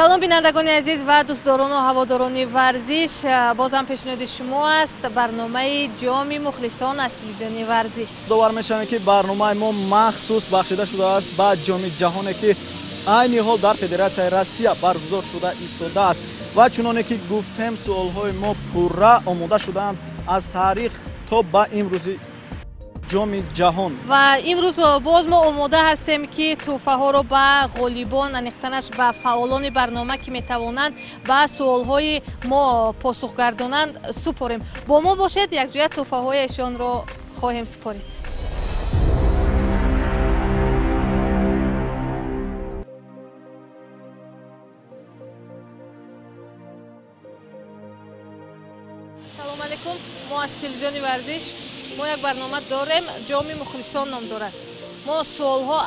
Салом бинандагони азиз ва дӯстдорону ҳаводорони варзиш. Боз ҳам пешниҳоди шумо аст барномаи Ҷоми мухлисон аз телевизиони Варзиш. Довар мешавем, ки барномаи мо махсус бахшида шудааст ба Ҷоми ҷаҳоне, ки айни ҳол дар Федератсияи Россия баргузор шуда истодааст. Ва чуноне ки гуфтем, суолҳои мо пурра омода шудаанд аз таърих то ба имрӯзи Ҷоми ҷаҳон. Ва имрӯз боз мо омода ҳастем, ки тӯҳфаҳоро ба ғолибон, аниқтараш ба фаъолони барнома, ки метавонанд ба суолҳои мо посух гардонанд, супорем. Бо мо бошед, якҷоя тӯҳфаҳояшонро хоҳем супорид. Салому алайкум, мо аз телевизиони Варзиш. Мо як барнома дорем, Ҷоми мухлисон ном дорад. Мо суолҳо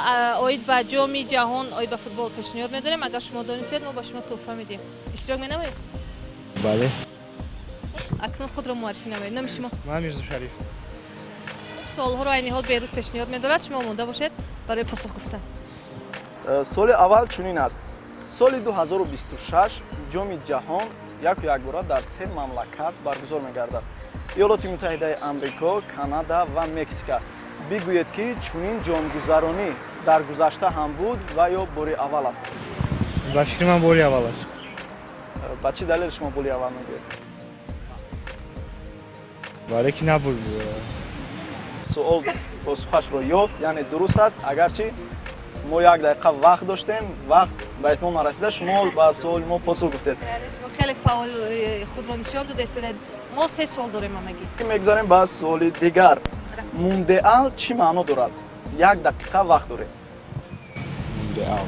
оид ба Ҷоми ҷаҳон, оид ба футбол пешниҳод медорем. Агар шумо донистед, мо ба шумо тӯҳфа медиҳем. Иштирок менамоед? Бале. Акнун худро муаррифӣ намоед. Номи шумо? Ман Мирзо Шариф. Суолҳоро айни ҳол Беҳрӯз пешниҳод медорад. Шумо омода бошед барои посух гуфтан. Суоли аввал чунин аст: соли 2026 Ҷоми ҷаҳон яку якбора дар се мамлакат баргузор мегардад: Иёлоти Муттаҳидаи Амрико, Канада ва Мексика. Бигӯед, ки чунин ҷомгузаронӣ дар гузашта ҳам буд ва ё бори аввал аст? Ба фикри ман, бори аввал аст. Ба чӣ далел шумо бори аввал мегӯед? Барое ки набуд. Суол посухашро ёфт, яъне дуруст аст. Агарчи мо як дақиқа вақт доштем, вақт ба итмом нарасида шумо ба суоли мо посух гуфтед. Шумо хеле фаъол худро нишон додаистед. Мо се суол дорем ҳамагӣ. Мегузарем ба суоли дигар. Мундеал чӣ маъно дорад? Як дақиқа вақт дорем. Мундеал.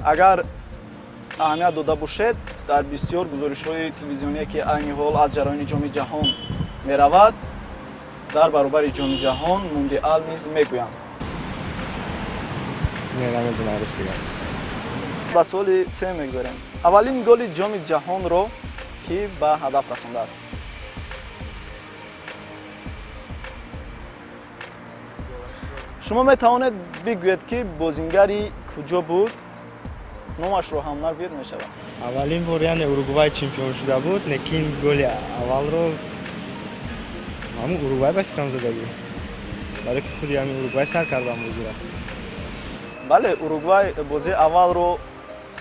Агар аҳамият дода бошед, дар бисёр гузоришҳои телевизионие, ки айни ҳол аз ҷараёни Ҷоми ҷаҳон меравад, дар баробари Ҷоми ҷаҳон мундеал низ мегӯянд. Не, намедонам, рост дигар. Ба суоли се мегузарем. Аввалин голи Ҷоми ҷаҳонро кӣ ба ҳадаф расондааст? Шумо метавонед бигӯед, ки бозингари куҷо буд, номашро ҳам нагӯед мешавад. Аввалин бор, яъне Уругвай чемпион шуда буд, лекин голи аввалро ҳамун Уругвай ба фикрам задагӣ, барое ки худи ҳамин Уругвай сар кардам бозиро. Бале, Уругвай бозии аввалро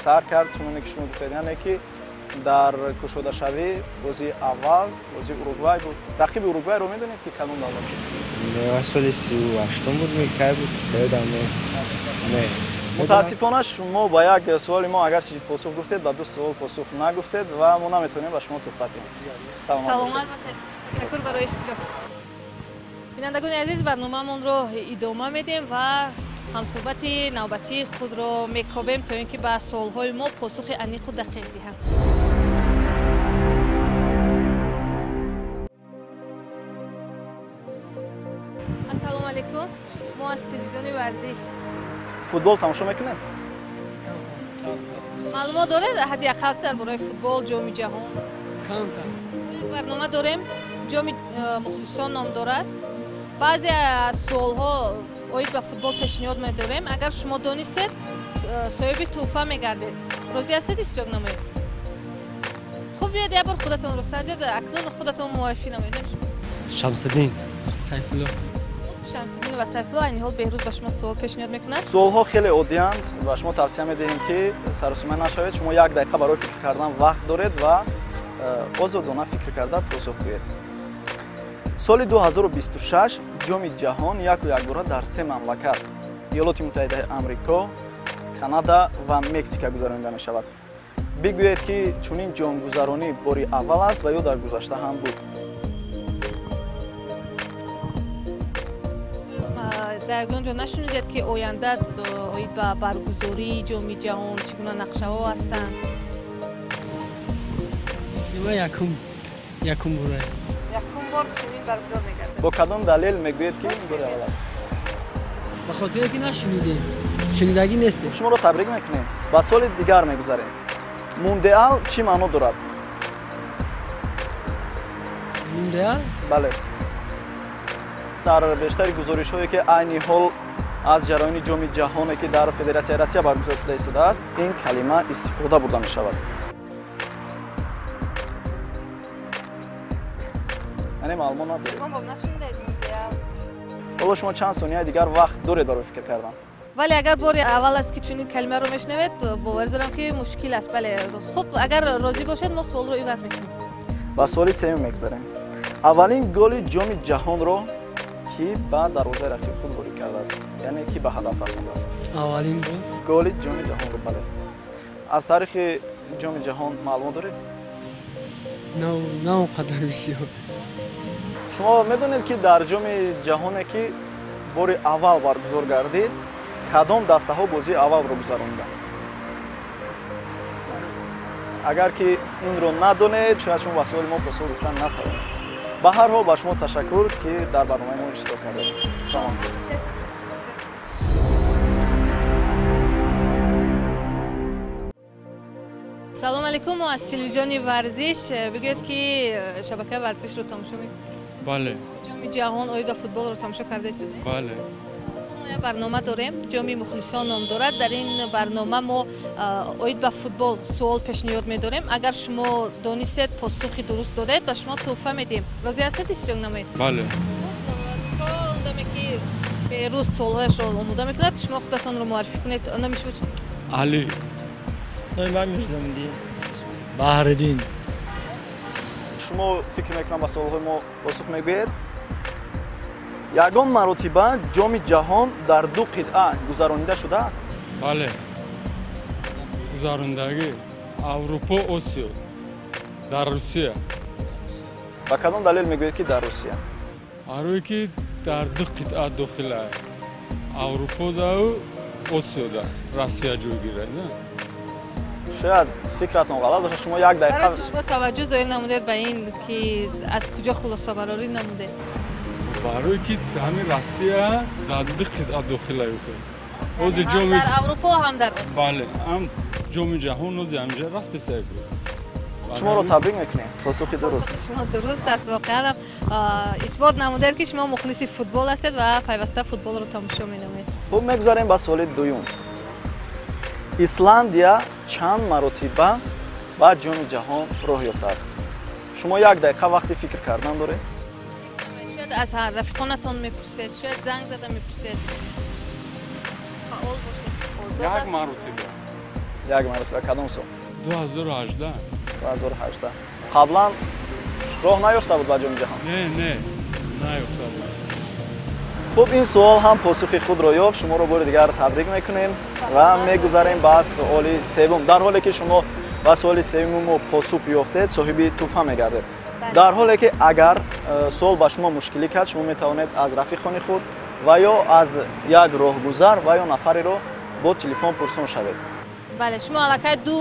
сар кард, чуноне ки шумо гуфтед, яъне ки дар кушодашавӣ бозии аввал бозии Уругвай буд. Рақиби Уругвайро медонед, ки кадом давлат буд? Не, соли 38-ум буд, кай буд, ёдам нест, не. Мутаассифона, шумо ба як суоли мо агарчи посух гуфтед, ба ду суол посух нагуфтед ва мо наметавонем ба шумо туҳфа диҳем. Саломат бошед, ташаккур барои иштирок. Бинандагони азиз, барномаамонро идома медиҳем ва ҳамсӯҳбати навбатии худро мекобем, то ин ки ба суолҳои мо посухи аниқу дақиқ диҳанд. Ассалому алайкум, мо аз телевизиони Варзиш. Футбол тамошо мекунед? Маълумот доред ҳадди ақал дар бораи футбол, Ҷоми ҷаҳон? Як барнома дорем, Ҷоми мухлисон ном дорад. Баъзе аз суолҳо оид ба футбол пешниҳод медорем. Агар шумо донистед, соҳиби тӯҳфа мегардед. Розӣ ҳастед иштирок намоед? Хуб, биёед, як бор худатонро санҷед. Акнун худатон муаррифӣ намоед. Шамсиддин, Сайфулло. Шамсиддин ва Сайфулло, айни ҳол Беҳрӯз ба шумо суол пешниҳод мекунад. Суолҳо хеле оддиянд ва шумо тавсия медиҳем, ки саросима нашавед. Шумо як дақиқа барои фикр кардан вақт доред ва озодона фикр карда посух гӯед. Соли 2026 Ҷоми ҷаҳон яку якбора дар се мамлакат: Иёлоти Муттаҳидаи Амрико, Канада ва Мексика гузаронида мешавад. Бигӯед, ки чунин ҷомгузаронӣ бори аввал аст ва ё дар гузашта ҳам буд? Дар ягон ҷо нашунидед, ки оянда оид ба баргузории Ҷоми ҷаҳон чӣ гуна нақшаҳо ҳастанд? Якум бора. Якум бор чунин баргузор мегардад. Бо кадом далел мегӯед, ки ин бори аввал аст? Ба хотире ки нашунидем, шунидагӣ нестем. Шуморо табрик мекунем. Ба суоли дигар мегузарем. Мундеал чӣ маъно дорад? Мундеал? Бале, дар бештари гузоришҳое, ки айни ҳол Аз ҷараёни ҷоми ҷаҳоне, ки дар Федератсияи Россия баргузор шуда истодааст, ин калима истифода бурда мешавад. Яъне маълумот надоред. Ҳоло шумо чанд сонияи дигар вақт доред барои фикр кардан. Вале агар бори аввал аст, ки чунин калимаро мешунавед, боварӣ дорам, ки мушкил аст. Бале, хуб, агар розӣ бошед, мо суолро иваз мекунем. Ба суоли сеюм мегузарем. Аввалин голи ҷоми ҷаҳонро ки ба дарвозаи рақиби худ ворид кардааст, яъне ки ба ҳадаф расондааст? Аввалин гол? Голи ҷоми ҷаҳонро, бале. Аз таърихи ҷоми ҷаҳон маълумот доред? На он қадар бисёр. Шумо медонед, ки дар ҷоми ҷаҳоне, ки бори аввал баргузор гардид, кадом дастаҳо бозии аввалро гузарониданд? Агар ки инро надонед, шояд шумо ба суоли мо посух гуфтан натавонед. Ба ҳар ҳол, ба шумо ташаккур, ки дар барномаи мо иштирок кардед. Салом. Салом алейкум, мо аз телевизиони варзиш. Бигӯед, ки шабакаи варзишро тамошо мекунед? Бале. Ҷоми ҷаҳон оид ба футболро тамошо карда истодед? Бале. Мо як барнома дорем, ҷоми мухлисон ном дорад. Дар ин барнома мо оид ба футбол суол пешниҳод медорем. Агар шумо донистед, посухи дуруст додед, ба шумо тӯҳфа медиҳем. Розӣ ҳастед иштирок намоед? Бале. То он даме, ки Беҳрӯз суолҳояшро омода мекунад, шумо худатонро муаррифӣ кунед. Номи шумо чист? Алӣ. Номи ман Мирзомиддин. Баҳриддин. Шумо фикр мекунам, ба суолҳои мо посух мегӯед. Ягон маротиба ҷоми ҷаҳон дар ду қитъа гузаронида шудааст? Бале, гузарондагӣ Аврупо, Осиё, дар Русия. Ба кадом далел мегӯед, ки дар Русия? Барое ки дар ду қитъа дохила, Авруподау Осиёда Россия ҷойгир аст. Шояд фикратон ғалат бошад. Шумо як дақиқа Барои шумо таваҷҷӯҳ зоҳир намудед ба ин, ки аз куҷо хулосабарорӣ намудед? Барое ки ҳамин Россия дар ду қитъа дохила. Ҳам дар Аврупо, ҳам дар Осиё. Бале, ҳам ҷоми ҷаҳон ози ҳамҷа рафтеса. Шуморо табрик мекунем, посухи дуруст. Шумо дуруст аст. Воқеан исбот намудед, ки шумо мухлиси футбол ҳастед ва пайваста футболро тамошо менамоед. Хуб, мегузарем ба суоли дуюм. Исландия чанд маротиба ба ҷоми ҷаҳон роҳ ёфтааст? Шумо як дақиқа вақти фикр кардан доред. Шояд аз рафиқонатон мепурсед, шояд занг зада мепурсед. Фаъол бошед. Як маротиба. Як маротиба. Кадом сол? 2018. 2018. Қаблан роҳ наёфта буд ба ҷоми ҷаҳон? Не, наёфта буд. Хуб, ин суол ҳам посухи худро ёфт. Шуморо бори дигар табрик мекунем ва мегузарем ба суоли севум. Дар ҳоле ки шумо ба суоли севуммо посух ёфтед, соҳиби тӯҳфа мегардед. Дар ҳоле ки агар суол ба шумо мушкилӣ кард, шумо метавонед аз рафиқони худ ва ё аз як роҳгузар ва ё нафареро бо телефон пурсон шавед. Бале, шумо аллакай ду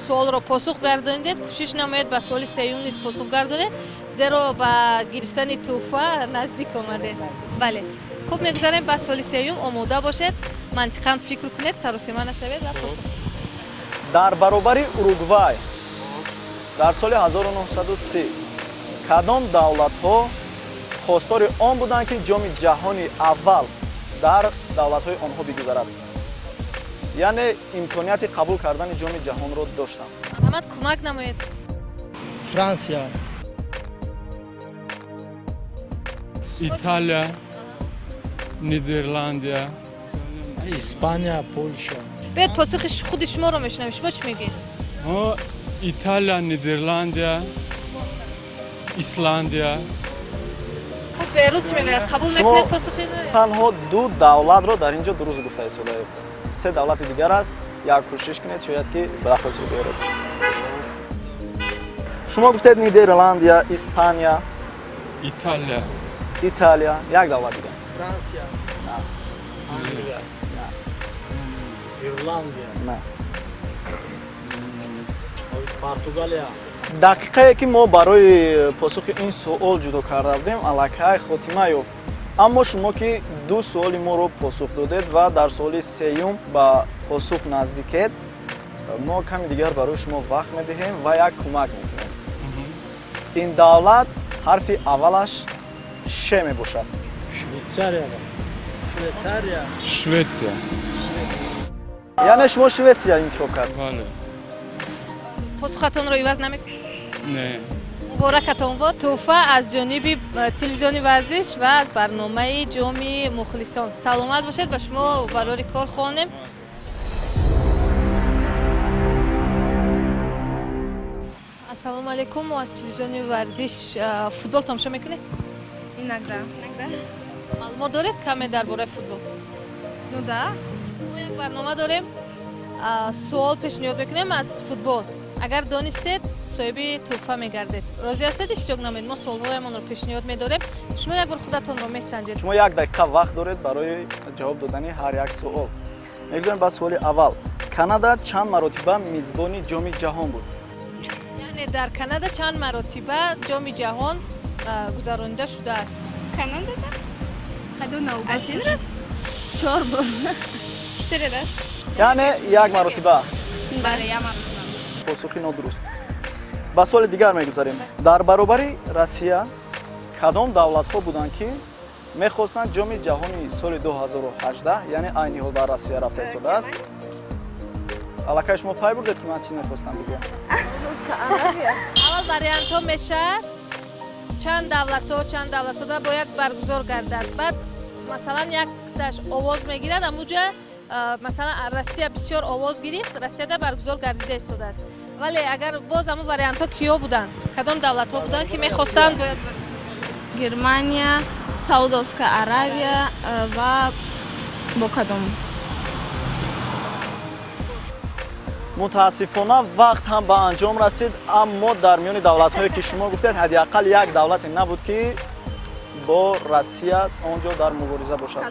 суолро посух гардонидед. Кӯшиш намоед ба суоли сеюм низ посух гардонед, зеро ба гирифтани тӯҳфа наздик омадед. Бале, хуб, мегузарем ба суоли сеюм. Омода бошед, мантиқан фикр кунед, саросема нашавед ва посух. Дар баробари Уругвай дар соли 1930 кадом давлатҳо хостори он буданд, ки ҷоми ҷаҳони аввал дар давлатҳои онҳо бигузарад, яъне имконияти қабул кардани ҷоми ҷаҳонро доштанд? Марҳамат, кӯмак намоед. Франсия. Италия, Нидерландия, Испания, Полша. Биёед, посухи худи шуморо мешунавем. Шумо чӣ мегӯед? Италия, Нидерландия, Исландия. Хуб, Беҳрӯз чӣ мегӯяд? Қабул мекунед посухи? Танҳо ду давлатро дар ин ҷо дуруст гуфта истодаед. Се давлати дигар аст. Як кӯшиш кунед, шояд ки ба хотир биёред. Шумо гуфтед Нидерландия, Испания, Италия. Италия, як давлат дигар. Франсия. На. Англия. На. Ирландия. На. Португалия. Дақиқае, ки мо барои посухи ин суол ҷудо карда будем, аллакай хотима ёфт. Аммо шумо ки ду суоли моро посух додед ва дар суоли сеюм ба посух наздикед, мо ками дигар барои шумо вақт медиҳем ва як кӯмак мекунем. Ин давлат ҳарфи аввалаш ше мебошад. Швейтсария. Швейцария. Шветсия. Яъне шумо Шветсия интихоб кард? Бале. Посухатонро иваз намекунед? Не. Муборакатон бод. Тӯҳфа аз ҷониби телевизиони варзиш ва аз барномаи ҷоми мухлисон. Саломат бошед, ба шумо барори кор хонем. Ассалому алайкум, мо аз телевизиони варзиш. Футбол тамошо мекунед? Иногда. Маълумот доред каме дар бораи футбол? Ну да. Мо як барнома дорем, суол пешниҳод мекунем аз футбол. Агар донистед, соҳиби тӯҳфа мегардед. Розӣ ҳастед иштирок намоед? Мо суолҳоямонро пешниҳод медорем. Шумо як бор худатонро месанҷед. Шумо як дақиқа вақт доред барои ҷавоб додани ҳар як суол. Мегузорем ба суоли аввал. Канада чанд маротиба мизбони ҷоми ҷаҳон буд? Яъне дар Канада чанд маротиба ҷоми ҷаҳон гузаронида шудааст? Канада? Один раз? Чор бор. Четыре раз. Яъне як маротиба? Бале, як маротиба. Посухи нодуруст. Ба суоли дигар мегузарем. Дар баробари Россия кадом давлатҳо буданд, ки мехостанд ҷоми ҷаҳони соли 2018, яъне айни ҳол ба Россия рафта истодааст? Аллакай шумо пай бурдед, ки ман чӣ мехостам бигӯям? Аввал вариантҳо мешавад чанд давлатҳода бояд баргузор гардад. Баъд масалан якташ овоз мегирад, амуҷа масалан Россия бисёр овоз гирифт, Россияда баргузор гардида истодааст. Вале агар боз ҳамун вариантҳо киё буданд? Кадом давлатҳо буданд, ки мехостанд бояд? Германия, Саудовская Аравия ва бо кадом? Мутаассифона вақт ҳам ба анҷом расид, аммо дар миёни давлатҳое ки шумо гуфтед, ҳадди ақал як давлате набуд, ки бо Россия он ҷо дар мубориза бошад.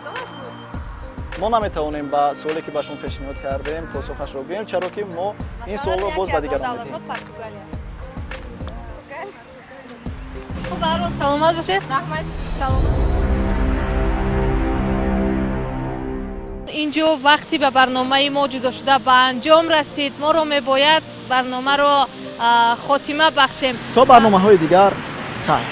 Мо наметавонем ба суоле, ки ба шумо пешниҳод кардем, посухашро гӯем, чаро ки мо ин суолро боз ба дигарон медиҳем. Хуб, ба ҳар ҳол саломат бошед. Раҳмат. Саломат. Инҷо вақти ба барномаи мо ҷудо шуда ба анҷом расид. Моро мебояд барномаро хотима бахшем. То барномаҳои дигар, хайр.